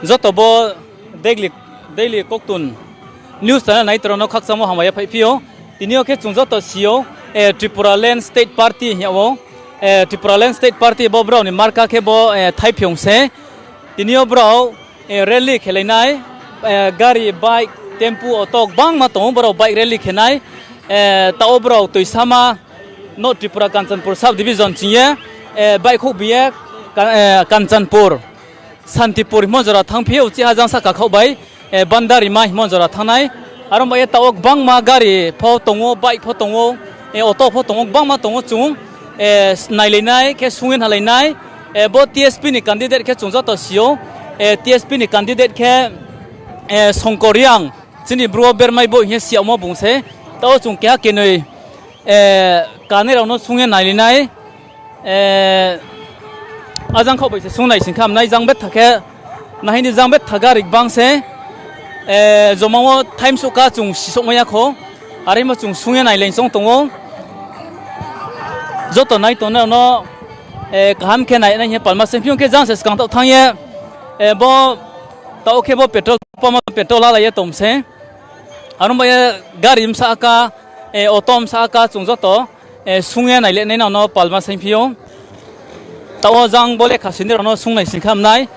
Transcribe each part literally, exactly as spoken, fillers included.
Joto bo daily, daily koktun news channel nai torokno khakchangma hambai phai phio. Tini o khe chwng joto sio, eh, Tripura Land State Party hinya o. Eh, Tripura Land State Party bo borok ni marka khe bo, eh, Thaiphiong se. Tini o borok, eh, rally khelainai, eh, gari, bike, tempu, auto bangma tongo, borok bike rally khenai. Eh, tao borok twi sama no Tripura Kanchanpur sub division chingye, eh, bike khuk biye Ka-, eh, Kanchanpur. Santipur himo jora thang phio, uchi hajang saka khok bai, eh, Bandarima himo jora thangnai. Aro bai tao kwbangma gari pho tongo, bike pho tongo, eh, auto pho tongo, kwbangma tongo chwng, eh, nailainai khe sungwi nalainai. Eh, bo T S P ni candidate khe chwng joto sio, eh, T S P ni candidate khe, eh, Songkor Riang, chini bro bermai bo hiya siamo bungse. Tao chwng keha kenoi, eh, kanirokno sungwi nailainai. Eh, ajang khok bai se sungnai singkha, hamnai jang betha khe, nahini jang betha gari bang se, eh, jomao time suka chwng sisok maya kho, arimo chwng sungya nai leng chong tongo. Joto nai tongnai no, eh, kaham khe nai nai palma se, phiyo khe jang se skang tok thang ye, eh, bo tao khe bo petrol pump o petrol la ye tom se, aro bai gari msa ka, eh, auto msa ka chwng joto, eh, sungya nai le nai no palma seng phio. Tao jang bo lekha sini rokno sungnai singkha hamnai.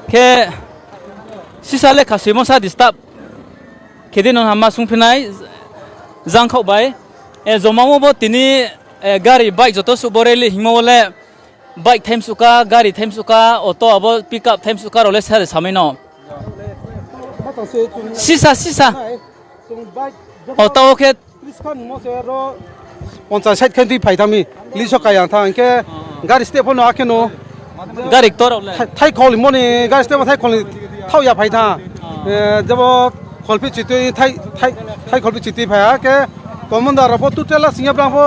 Khe sisa lekha simo sa disturb. Khedi no hama sungphinai jang khok bai. Eh, jomao bo tini, eh, gari bike joto subo rally himo le bike time suka, gari time suka, auto abo pick up time suka role sare samai no. Sisa, sisa. O tao khe Police khan mo se ro ponchas sait khan twi phai thami, police o kaya thang khe gari step no akhe no. Gari ktor le. Thai, thai khol moni gari step thai khol thau ya phai tha. Eh, jabo kholpi chitwi thai, thai, thai kholpi chitwi phai ha khe commander ro bo tu tela singya blang bo,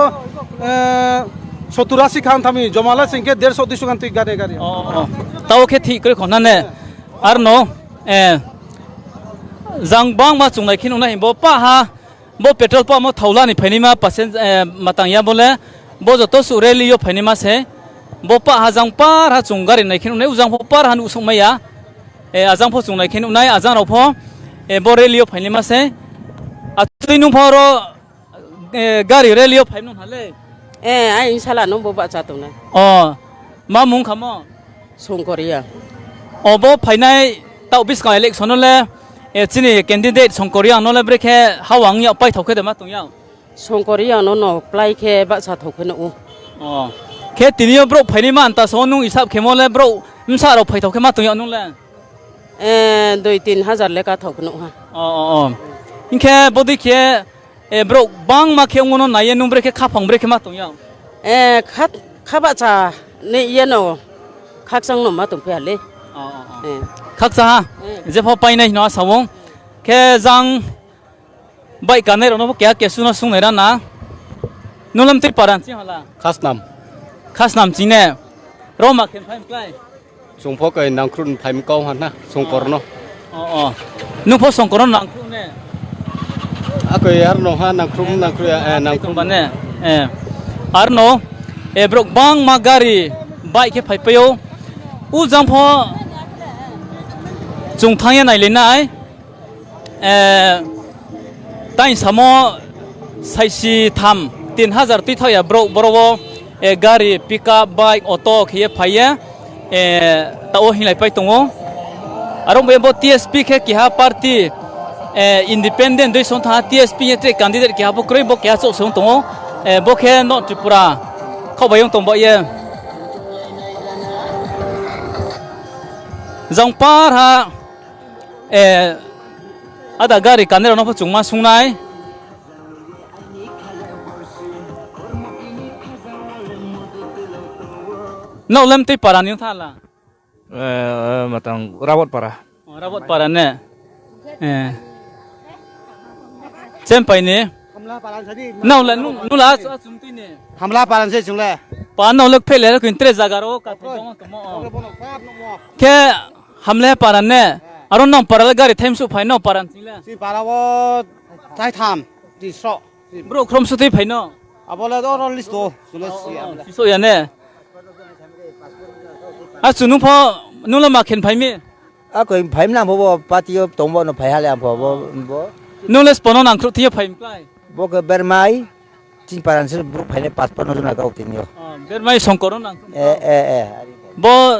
eh, sottur asi khan thami jomala sing khe derso duiso khan twi gari gari. Oh, oh. Tao khe thik kre khona ne. Arno, eh, jang bang ma chungnai khin unai bo pa ha. Bo petrol pump o thaulani phainima pasen, eh, matang ya bole. Bo joto su rally o phainima se. Bo pa hajang par ha chung gari nai khin unai ujang pho par han usung maya. Eh, ajang pho chung nai khin unai ajang rok pho, eh, bo rally o phainima se. Atwi nung pho ro, eh, gari rally o phainung hale. Eh, ai insala nung bo ba cha tongnai. Oh, ma mung khamo? Songkoriya. Obo phainai tau biskang election o le, eh, chini candidate Songkoriya no le brekhe hawang ya paithok khe de ma tong ya. Songkoriya no no plai khe baksa thok khe no u. Oh. Khe tini o bro phainai ma anta so nung isap khe mo le bro msa ro phaithok khe ma tong ya nung le. Eh, dui tin hajar le ka thok khe no ha. Oh, oh, oh. Inkhe bodi khe Eh, borok bangma khe wngono naiye, nung brekhe khaphang brekhe ma tongya? Eh, kha-, khabacha ni yeno khakchangno ma tongphiya le. Oh, oh, oh. Eh. Khakcha ha? Eh. Jepho painai hino asao. Khe jang bai kanai rokno bo keha kesuno sungnai rana. Nulam tei paran si hala? Khasnam. Khasnam chine. Roma khe phai klai. Chwng pho kai nangkhru phaima kau hana Songkor no. Oh, oh. Nung pho Songkor no nangkhru ne? Akoi ar no ha nangkhru nangkhru ya, eh, nangkhru. Tongba ne? Eh. Ar no, eh, borok bangma gari, bike khe phai paio. U jang pho chwng thangya nai le nai. Eh, tai samo saisi tham, tin hajar twi thok ya borok, borok o, eh, gari, pickup, bike, auto khiye phaiye, eh, ta o hinlai pai tongo. Aro bo T S P khe keha party, eh, independent dui song tha T S P ye tre candidate keha bo kwrwi bo keha chok song tongo, eh, bo khe no Tripura khok bai tong ba ye. Jang par ha. Eh, ada gari kanirokno pho chwngma sungnai. Nok lem tei para ni thala. Eh, eh, matang Rabot para. Oh, Rabot para ne. Eh. Chempai ni. Hamla paran sadi. Nau la, nung, nung la, asu, asu twi ne. Hamla paran se chungle. Pa nau lek phele, kin tre jaga ro, ka thong tong mo. Khe hamle paran ne. Aro nong para le gari thaim su phai no paran chile. Si para o thai tham, ti so. Bro, khrom su twi phai no. Abo le do ro list do. Chule si amle. Si so ya ne. Asu nung pho, nung la ma khen phai mi. Ako phai mwnang bo, bo party o tong bo no phai hale ang bo, bo, bo. Nole spono nang khruh thiyo phai mklai. Bo ke bermai, chin paran sir bro phai le pas pano jona kau tin yo. Oh, bermai Songkor no nang. Eh, eh, eh. Bo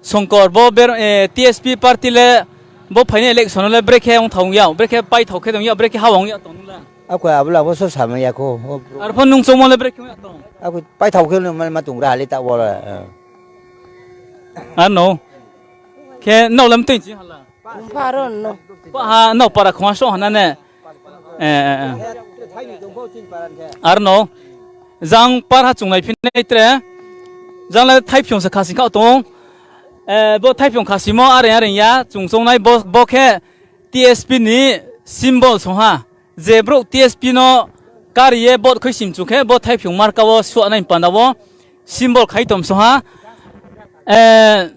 Songkor, bo ber, eh, T S P party le, bo phai ni election le brekhe ong thong ya, brekhe pai thok khe dong ya, brekhe hawang ya tong la. Ako abla bo so samaya ko. Arpho nung chomo le brekhe ong ya tong. Ako pai thok khe no mal ma tung ra hale ta wala. Ano. Khe no lam tei chi hala. Paron no. Pa ha no para khwa so hana ne. Eh, eh, eh. Ar no. Jang par ha chungnai phinai tre. Jang le thai phiong sa khasi kha tong. Eh, bo thai phiong khasi mo are are ya chung chongnai bo, bo khe T S P ni symbol so ha. Je bro T S P no kar ye bot khoi sim chu khe bo thai phiong marka o suanai panda o symbol khai tom so ha. Eh,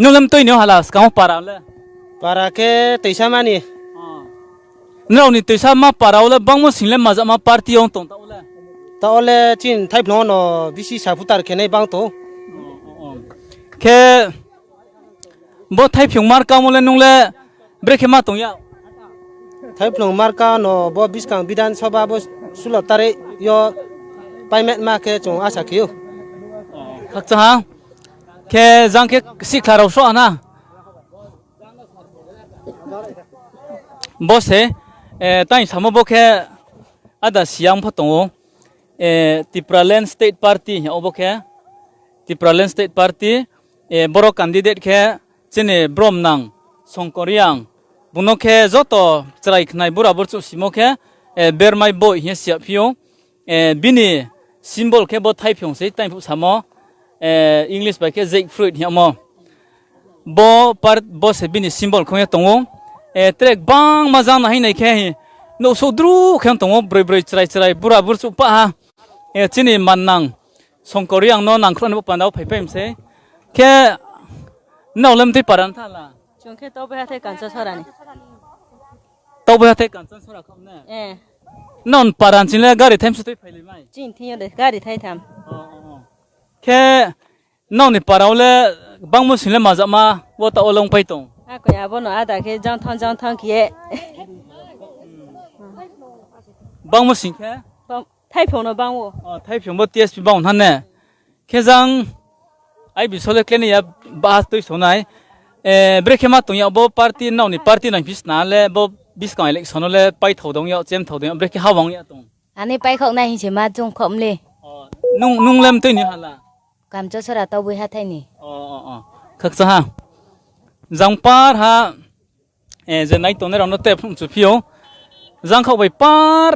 Nung lam twi ni hala skang para le. Para khe twisa mani. Nrao ni twisa ma para le bangmo single maja ma party ong tong ta le. Ta ole chin thai phno no bisi supporter khe nai bang to. Khe bo thai phiung mar kamo le nung le brekhe ma tong ya. Thai phno mar ka no bo biskang Bidhan Sabha bo sulo tare yo payment ma khe chung asa khiyo. Khakcha ha. Khe jang khe sikla rok so ana. Bo se, eh, tang samo bo khe ada siyang pho tongo. Eh, Tipraland State Party hingya obo khe. Tipraland State Party, eh, borok candidate khe chini brom nang Songkor Riang. Bono khe joto chwrai khnai bura burchuk simo khe, eh, bermai boi hingya siya phio. Eh, bini symbol khe bo thaiphung se, taiphung samo, eh, English bai khe jackfruit hingmo. Bo par, bo se bini symbol khongya tongo. Eh, trek bangma jang nahai nai khe hi, no sodru khe tongo, broi broi chwrai chwrai, bura burchuk pa ha. Eh, chini mannang Songkor Riang no nangkhro ni bo pandao phai phai mse. Khe no lem twi paran thala. Chwng khe Tokbai hathai Kanchan Sorani. Tokbai hathai Kanchan Sora kham ne? Eh. Non paran chinle gari thaim sutwi phailai mai. Chin thiyo de gari thai tham. Oh, oh, oh. Khe noni parao le bangmo single majakma o ta olong pai tong. Ako ya bono ada khe jang thang jang thang khe. Bangmo sing khe? Bang, thaiphung no bang o. Oh, thaiphung bo T S P bang than ne? Khe jang, ai bisole kene ya bahas twi sonai. Eh, brekhe ma tongya bo party nokni party nang pis na le bo biskang election le pai thau dong ya, chem thau dong ya, brekhe hawang ya tong. Ani pai khok nai hinse ma chung khom le. Oh, nung, nung lem twi ni hala. Kamcho sora tau bui hathai ni. Oh, oh, oh. Khakcha ha. Jang par ha. Eh, je nai tongnai rokno tei phung chu phio. Jang khok bai par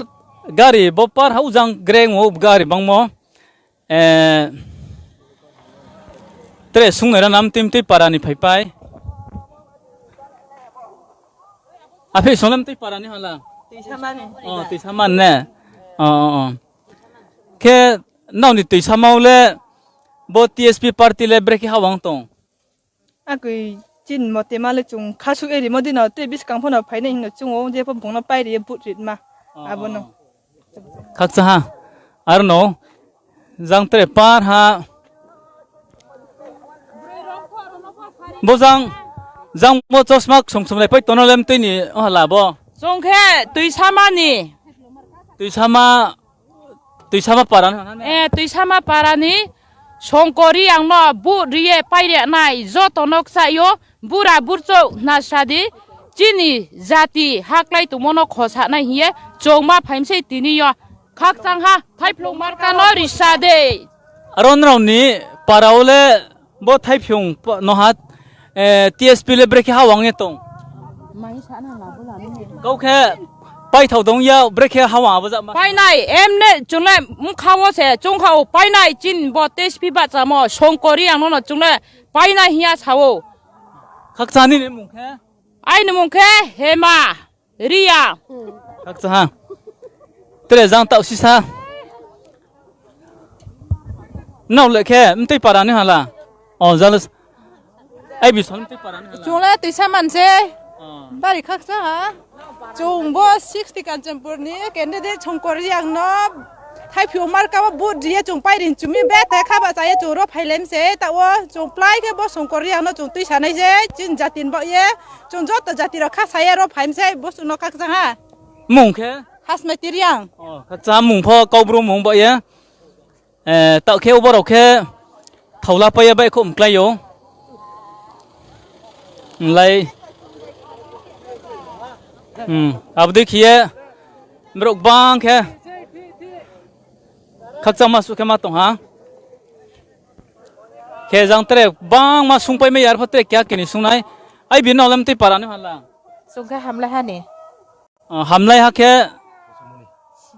gari, bo par ha ujang greng o gari bangmo. Eh, tre sungnai ra nam tim tei para ni phai pai. Aphi sonem tei para ni hala. Tei samani. Oh, tei saman ne. Oh, oh, oh. Khe nokni tei samao le bo T S P party le brekhe hawang tong. Akoi chin mote male chung khasuk eri modino tei biskang phano phainai hino chungo jepho bungno pairi but rit ma. Oh. Abono. Khakcha ha. Arno jang tre par ha. Bo jang, jang bo chosma song song lai pai tono lem tei ni ohala bo. Chong khe twi samani. Twi sama Twisama parani hwnane? Eh, Twisama parani Songkori ang no but riye paire nai joto nok chayo bura burchok nasadi chini jati haklai tongmo no khosa nai hiye chongma phaimsai tini yo khakchang ha thaiphlung marka no risa de. Aron rao ni para o le Bo thaiphyung pa-, noha, eh, T S P le brekhe ha wangye tong. Mai sana la bola ni. Kau khe paithao dong ya brekhe ha wang abo ja ma. Painai, emne chungle mkha wo se chungkha o painai chin bo T S P ba chamo Songkori ang no chungle painai hiya sao. Khakchani ni mung khe? Ai ni mung khe Hema. Riya. Hakcha ha. Tere jang tau sisa. Nau le khe mtei para ni hala. O jalo. Ai bi son mtei para ni hala. Chungle tisa manse. Oh. Bari khakcha ha. Chung bo sixty Kanchanpur ni candidate Songkori ang no. Thaiphio marka o vote riye chwng pairing chumi bete khaba chaye chwng ro phailem se ta o chwng plai khe bo songkor yang no chwng twi sanai se chin jatin bo ye chwng joto jati rok kha saye ro phaim se bo chwng no kak chang ha. Mung khe? Hasmai Tiriang. Oh, kak chang mung pho kau bro mung bo ye. Eh, ta khe obo rok khe thaula paiya bai khum klai yo. Lai. Hmm, abdi khiye. Borok bang khe khakchangma su khe ma tong ha. Khe jang tere bang ma sung pai me yar pha tere kya kini sungnai. Ai bin no lem tei para ni hala. Sung khe hamlai hani. Oh, hamlai ha khe.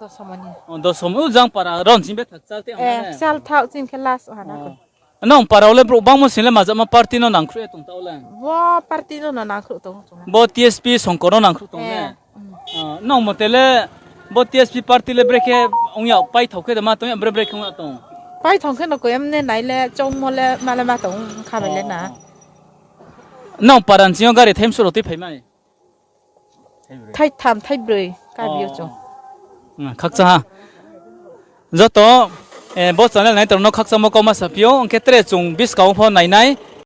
Dosamani. Oh, dosamani jang para ron jing be thak chal te. Eh, chal thak jing khe last hana. Nong para ole bro bang mo sile majama party no nang khru tong ta ole. Bo party no nang khru tong. Bo T S P songkor no nang khru tong ne. Ah, nong motele bo T S P party le brekhe ongya pai thok khe ma tong bre brekhe ongya tong. Pai thok khe no koyam ne naile chong mole male ma tong khabai le na. Nong paran singo gari them suro twi phaimai. Thai tham thai broi kabio chong. Khakcha ha. Joto eh, bo channel nai tong no khakcha mo koma sapio ongke tre chung bis kaung pho nai nai.